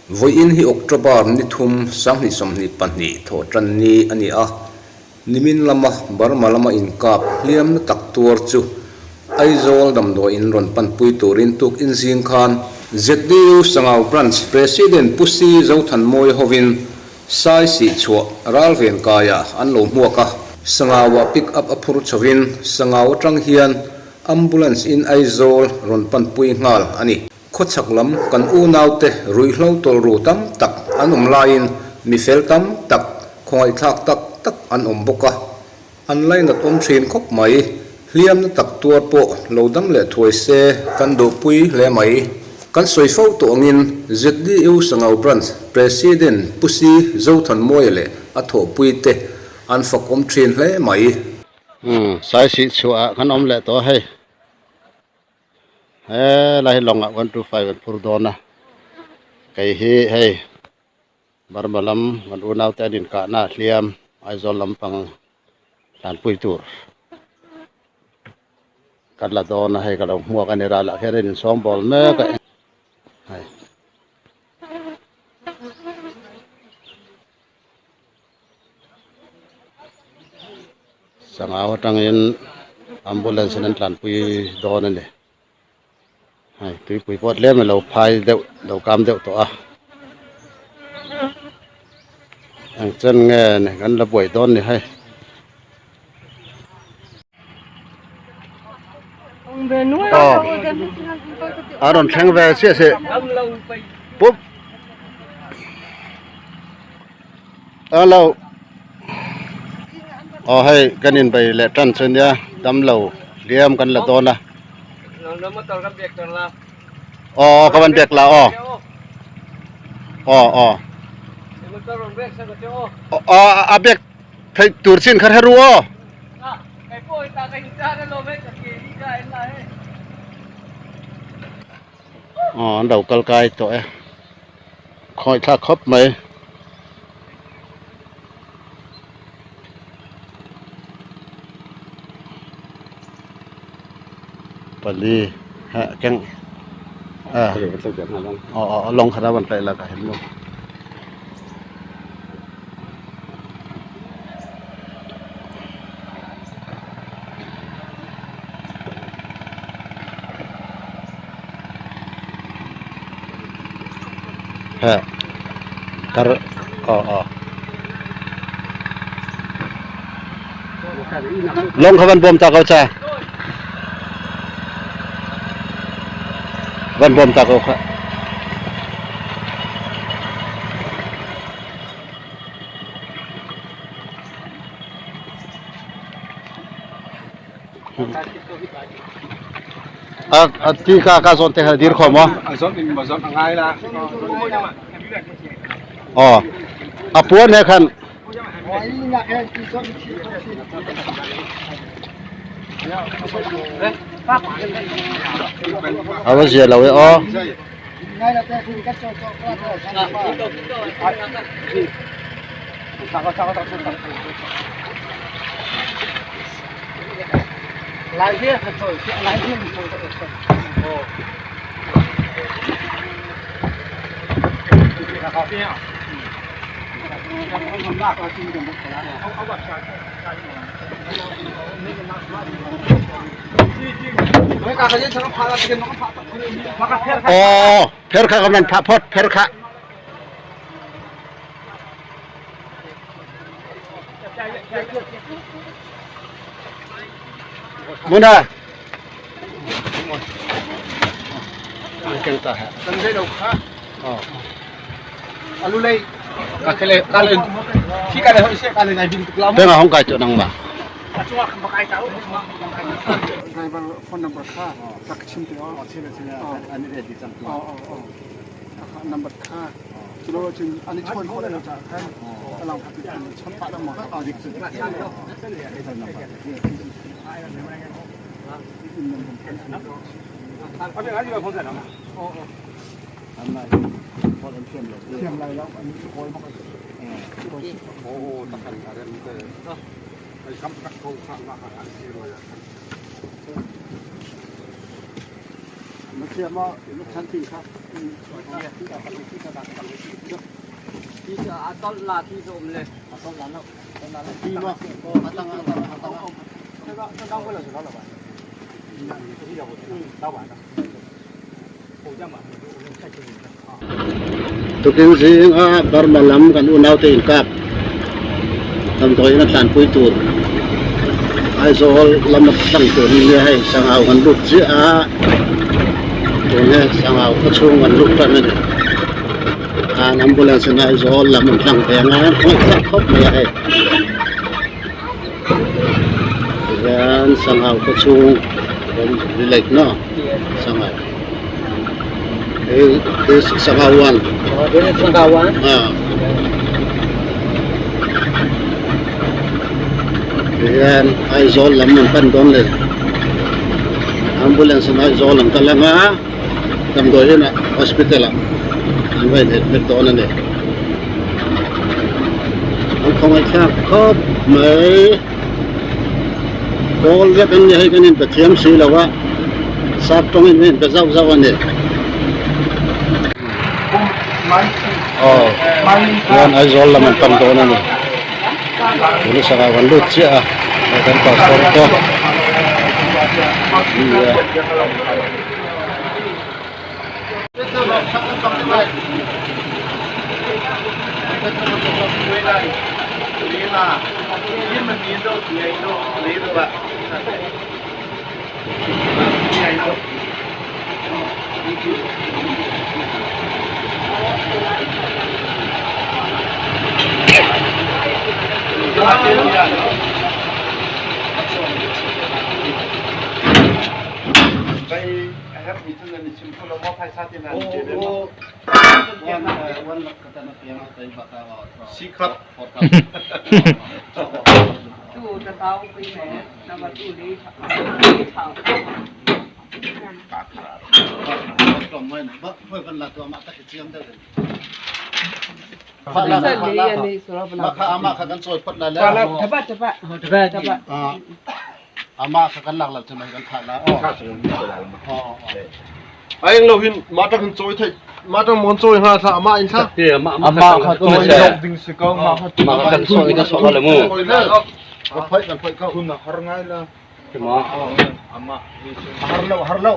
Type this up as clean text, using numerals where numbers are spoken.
Vawiin hi October ni thum sanghnih sawmhnih pahnih thawh tan ni a ni a, nimin lama Burma lama inkap hliamna tak tuar chu Aizawl damdawiin rawn panpui turin tukin zing khan ZDU Sangau Branch President Pu Si Zothanmawia hovin Sai sih chhuah ral ven kaiah an lo hmuak a, Sangauah pick up a phur chhovin Sangau atang hian Ambulance in Aizawl rawn panpui nghal a ni. Khawchhak lam kan unaute ruihhlo tawlh ru tam tak an awm laiin mi fel tam tak, khawngaihthlak tak tak an awm bawk a. An lainat awm thin khawp mai. Hliamna tak tuar pawh lo dam leh thuai se kan duhpui hle mai. Kan sawi fo tawh angin ZDU Sangau Branch President Pu Si Zothanmawia leh a thawhpuite an fakawm thin hle mai. Umm saisih chhuah ah kan awm leh tawh a hei helai hi lawng ah 125 an phur dawn a kei hi hei Burma lam kan unau te an inkahna a hliam Aizawl lampang tlanpui tur kan la dawn a hei ka lo hmuak a ni ral ah khian a insawngbawl mek a hei. Sangau atangin ambulance in an tlanpui dawn a ni hei tuipui pawh tlem a lo phai deuh lo kam deuh tawh a eng chen nge ni kan la buai dawn ni hei. Aw a rawn thleng ve chiah si pup. Hello aw hei kan inbei leh tan chu nia damlo hliam kan la dawn a aw ka van biak la aw aw aw aw a biak theih tur chin kha hre ru aw. Aw an lo kal kai tawh e khawi thlak khawp mai. Pali heh keng ah aw aw lawng khat a van tlaih la ka hel maw. Heh kar aw aw lawng kha van bawm ta ko cha van bawm ta ko kha. A ti ka ka zawn te kha dir kho maw? A zawn in ma zawn a ngai la. Aw. A puan he khan. A va zia lo e aw. Aw pher kha ka van phah phawt pher kha. Muna. Keng ta ha. Kan dei lo kha. Aw. Alu lei. Ka kele ka le khi ka le hoi se ka le ngai bin tuk la. Tengah hong kai chu nang ma. Driver phone number kha rak chim te o. An ready chang. Aw aw aw. Number kha Culo cun an i chawn khawh lai lo caah khan a lang khat in an chawnh pah lengmang. Thiam lai lo an kawl bak. Tukin zinga Burma lam kan unaute inkap damdawiin a tlanpui tur Aizawl lama tlang tur hi nia hei sangau kan lut chiah a tunge sangau khaw chhung kan lut tan a ni an ambulance in Aizawl lam an tlang ve ang a an ngaihthlak khawp mai a hei tihian sangau khaw chhung village maw sangau. This Sangau one. This is Sangau one? Ah. Tihian Aizawl lam an pan dawn le. Ambulance in Aizawl an kal anga damdawi inah hospital ah an va inhelh mek dawn a ni. An khawngaihthlak khawp mai. Kawl vek an ni hei kan inpe thiam si lo a, sap tawngin kan inpe zauh zauh a ni. Aw chuan Aizawl lam an pan dawn a ni. Tuna sangau kan lut chiah a, hei kan pastor te an ni a. Amah kha kan lak lo cu mei kan thah la aw. A eng lo hin mah tang hin cawi thei mah tang mon cawi hnga thla amah in thla. Amah kha cawi dok ding si ko mah kha Mah kha kan sawh in a sawh la mu. Kan phoih kan phoih ko. Hun a har ngai la. Ma. Amah Har lo har lo.